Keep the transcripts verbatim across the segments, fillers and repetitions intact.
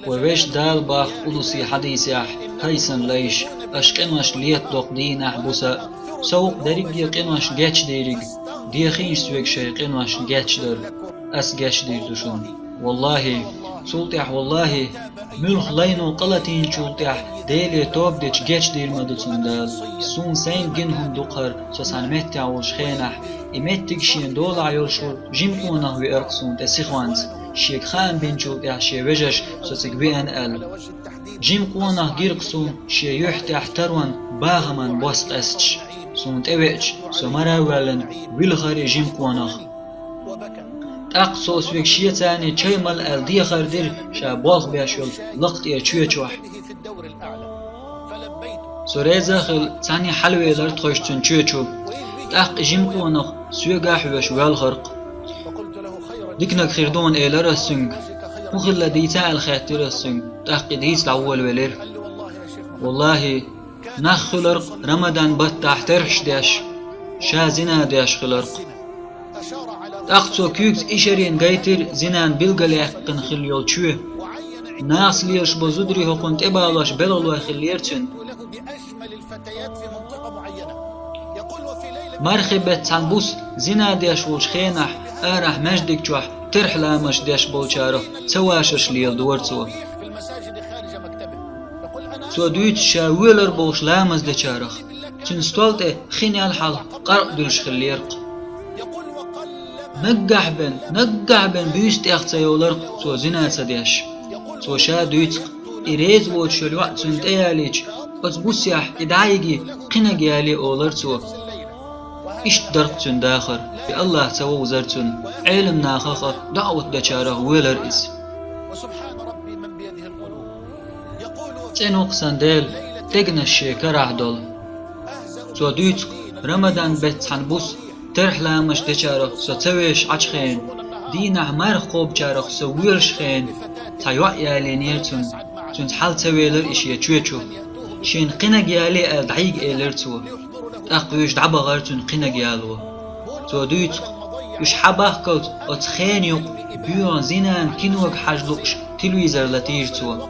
Ва вешта Дала бах къудси хьадисехь, хӀай сан лайш, аша къинош летадо-кх дийнахь-буса а. Со ву-кх дерриге къинош гечдийриг, дехийша соьга шайн къинош гечдар, ас гечдийр ду шуна. Валлахьи, цул тӀаьхьа, валлахьи, муьлхха лайно къа латийначул тӀаьхьа Деле тоба дича гечдийр ма ду цунна Дала. Суна сайна гина хӀума ду-кх хӀара, со цхьана меттехь волчу хенахь, и меттиг шена долахь йолуш волу жима къонах веара-кх суна тӀе сихонца, шега хаам бинчул тӀаьхьа шен вежарша со цига веана аьлла. Жима къонах гира-кх суна шен юьхь тӀехь таронан бахаман бос къаьсташ. Суна тӀевеача, со мара а воьллина, вилхира и жима къонах. ТӀаккха цо соьга шеца чай мала аьлла дехар дира ша болх беш йолу лакха тӀера чоь чохь. Со реза а хилла, цхьаьний хьалавелира тхойша цуьнан чоь чу. ТӀаккха и жима къонах соьга а хьоьжуш воьлхура-кх. Диканиг хир ду хьуна, элира ас цуьнга. ХӀун хилла дийца аьлла хаьттира ас цуьнга. ТӀаккха и дийца дӀаволавелира. Валлахьи, нах хуьлура-кх Рамадан баттахь терхьаш деш, ша зина деш хилура-кх. ТӀаккха цо куьйгаца ишарина гайтира зинан билгалъяьккхина хилла йолу чоь. Нахаца лелаш болу зударий хӀокхунна тӀебалош белхалой хиллера цуьнан. Мархи беттан цхьана буса зина деш волчу хенахь арахь маьждиг чохь терхьа ламазаш деш болчарах ца вашарш леладора цо. Цо дуьйцу ша воьлура бохуш ламаз дечарах. Цуьнан стол тӀе хин ял хьалха къаркъа дуьллуш хиллера-кх. Наггахь бен, наггахь бен буьйса тӀех ца йолура-кх цо зина ца деш. Цо ша дуьйцу-кх, и реза воцуш йолу йоӀ цунна тӀеялийча, оцу бусехь и дӀайиги, кхиниг яле олура цо. Иштта дара-кх цуьнан дахар, и Аллах ца вовзара цунна, Ӏелам нахах а, даӀват дечарах а воьлура иза. ЦӀена ву-кх сан Дела, дегнаш шен карахь долу. Цо дуьйцу-кх, Рамадан беттан цхьана буса терхьа ламазаш дечарах со ца вешаш Ӏачу хенахь, дийнахь марха кхобучарах со воьлуш хенахь, цхьа йоӀ ялийнера цунна. Цуьнца хьала ца велира и шен чоь чу. Шена кхиниг яле аьлла дӀайига элира цо. ТӀаккха уьш дӀабахара цуьнан кхиниг яло. Цо дуьйцу-кх, уьш хьабахкалц оцу хенан юкъа боьха зинан кинога хьажа лууш телевизор латийра цо.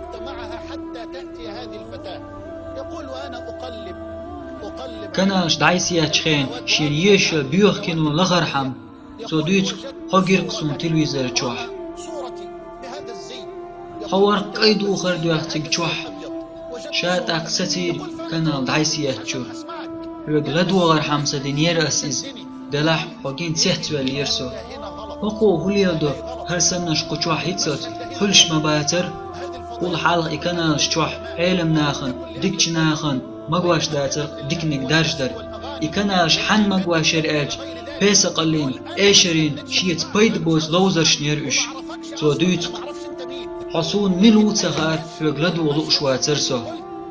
Каналаш дӀасаеттачу хенахь шена езаш йолу боьха кино лахархьама, цо дуьйцу-кх, хьо гира-кх суна телевизор чохь. Хьо вара-кх кӀайн духар доьхна цига чохь. Ша тӀаккха сацийра канал дӀасаеттачуьра. Хьоьга ладогӀархьама ца динера ас иза. Делахь хьо гина цецвеллера со. ХӀокхо хӀун леладо, хӀара саннаш кху чохь хӀинццалц хуьлуш ма бацара. Кхул хьалха и каналаш чохь Ӏелам нахана, дикачу нахана магош дацара диканиг даржадар. И каналаш хьанна магош яра аьлча, песакъаллин, эшарийн шеца пайда боцу ловзаршна яра уьш. Цо дуьйцу-кх, хьо суна мила ву ца хаьара, хьоьга ладугӀа лууш вацара со.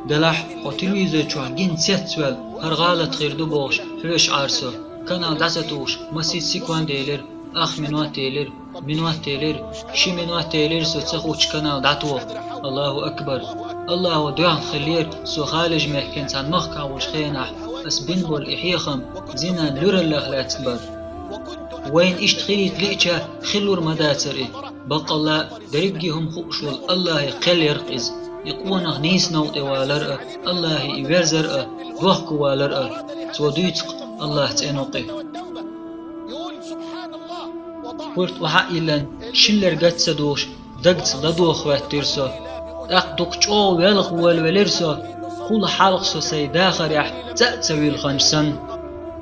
Делахь хьо телевизор чохь гина цецваьлла, хӀара гӀалат хир ду бохуш, хьоьжуш Ӏара со. Канал дӀа ца тухуш, масийтта секунд елира, ах минот елира, минот елира, ши минот елира со ца хуучу канал дӀатоха. Аллаху акбар! Аллахо доьхна хиллера со Халиж-мехкан цхьана махкахь волчу хенахь, ас бина болу и хьехам зинан луьраллех лаьцна бара. Вайна иштта хилийта лиъча, хилур ма дацара и. Баккъалла а, дерриге хӀума хууш волу Аллахе кхел яра-кх иза. И къонах нийса новкъа тӀе валар а, Аллахе и верзар а, дохко валар а. Цо дуьйцу-кх, Аллах цӀена ву-кх и. ХӀорд охьа а йиллина, шиллара гатца духуш, дагца ладогӀа хӀоьттира со. ТӀаккха дукха чӀогӀа велха волавелира со, кхул хьалха со сайн дахарехь цӀа а ца вилханча санна.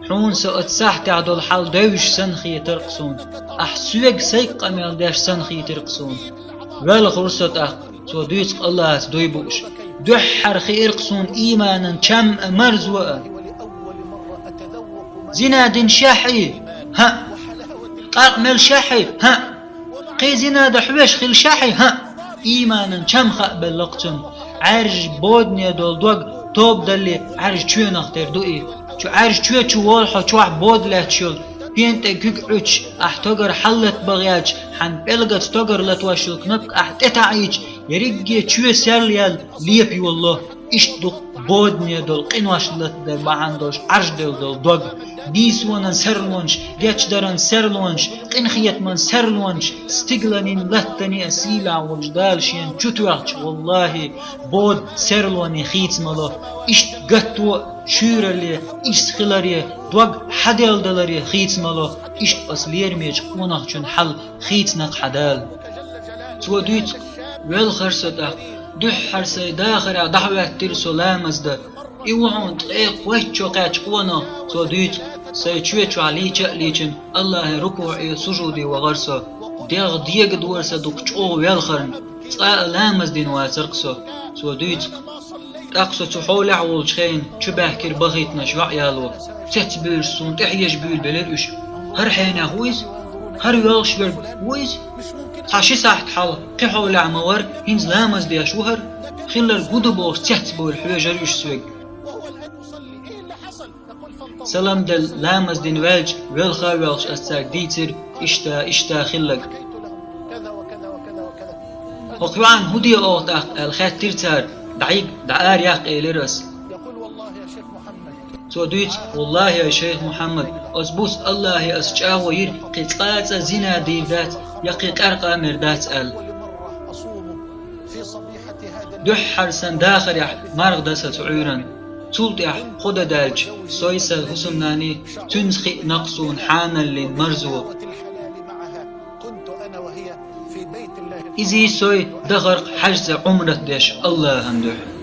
Хьуна со оцу сахьтехь долу хьал девзаш санна хетара-кх суна, ахь соьга сайга къамел деш санна хийтира-кх суна. Велхура со тӀаккха, цо дуьйцу-кх Аллаца дуй бууш. Дуьххьара хиира-кх суна ийманан чам а, марзо а. Зина дина шаьхьий? ХӀаъ. Къаркъа мелла шаьхьий? ХӀаъ. Кхин зина дан хьоьжуш хилла шаьхьий? ХӀаъ. Ийманан чам хаабелла-кх цунна. Ӏаьржа бодане долу дог тоба далле Ӏаьржа чоьнах тера ду и. Чу Ӏаьржа чоь чу волу хьо чохь бода лаьтташ йолу, пен тӀе куьг Ӏуьттуш, ахь тогар хьаллатбан гӀерташ, хьан пӀелгаца тогар латош йолу кнопка ахь тӀетаӀийча, ерриге чоь серла яьлла лепа йолало. Иштта ду-кх бодане долу къинош латадар бахьана долуш Ӏаржделла долу дог, бийсонан серлонаш, гечдаран серлонаш, къинхетаман серлонаш, стигаланийн латтане а сийлахь волчу Дала шена чу тоьхча, валлахӀи, бода серлоне хийца ма ло. Иштта гатто а, шуьйралле, ирс хиларе, дог хьаделдаларе хийца ма ло. Иштта аса лерамечу къонахчун хьал хийцина-кх хьан Дала. Цо дуьйцу-кх: «Велхара со тӀаккха, дуьххьара сайн дахарехь дӀахӀоьттира со ламаз дан. И ву хьуна ткъе кхойтта шо кхаьчна къонах». Цо дуьйцу-кх: «Сайн чоь чохь лийча а лийчина, АллахӀан рукуӀе, сужуде вахара со. ДегӀ дегадора сан дукха чӀогӀа велхарна, цкъа а ламаз дина вацара-кх со». Цо дуьйцу-кх: «ТӀаккха со цу хьолехь волчу хенахь чу баьхкира бахийтинарш йоӀ яло. Цецбуьйлуш суна тӀехьежа буьйлабелира уьш. ХӀара хьенех ву иза? ХӀара йоьлхуш верг ву иза? Цхьа ши сахьт хьалха кхин хьолехь ма вара, хӀинца ламаз деш ву хӀара? Хилларг хӀун ду бохуш цецбуьйлуш хьоьжура уьш соьга». Салам делла, ламаз дина ваьлча, велха а воьлхуш, аса цаьрга дийцира иштта, иштта хилларг. «ХӀокху йоӀана хӀун де оха тӀаккха?» аьлла хаьттира цара. «ДӀаӀийг, дӀаара яккха», элира аса. Цо дуьйцу: «ВаллахӀи, ай шайх Мухьаммад, аса буса АллахӀе аса чӀагӀо йира, кхин цкъа а цӀа зина дийр дац, я кхин къаьркъа а мер дац аьлла. Дуьххьара сан дахарехь марха дан сан цу Ӏуьйранна. Цул тӀаьхьа кхо де даьлча, сой, сан хӀусамнаний, цуьнца хиъна-кх суна хьаналлин марзо. Изий, сой дахара-кх хьаьжцӀа Ӏумрат деш АллахӀан дуьхьа».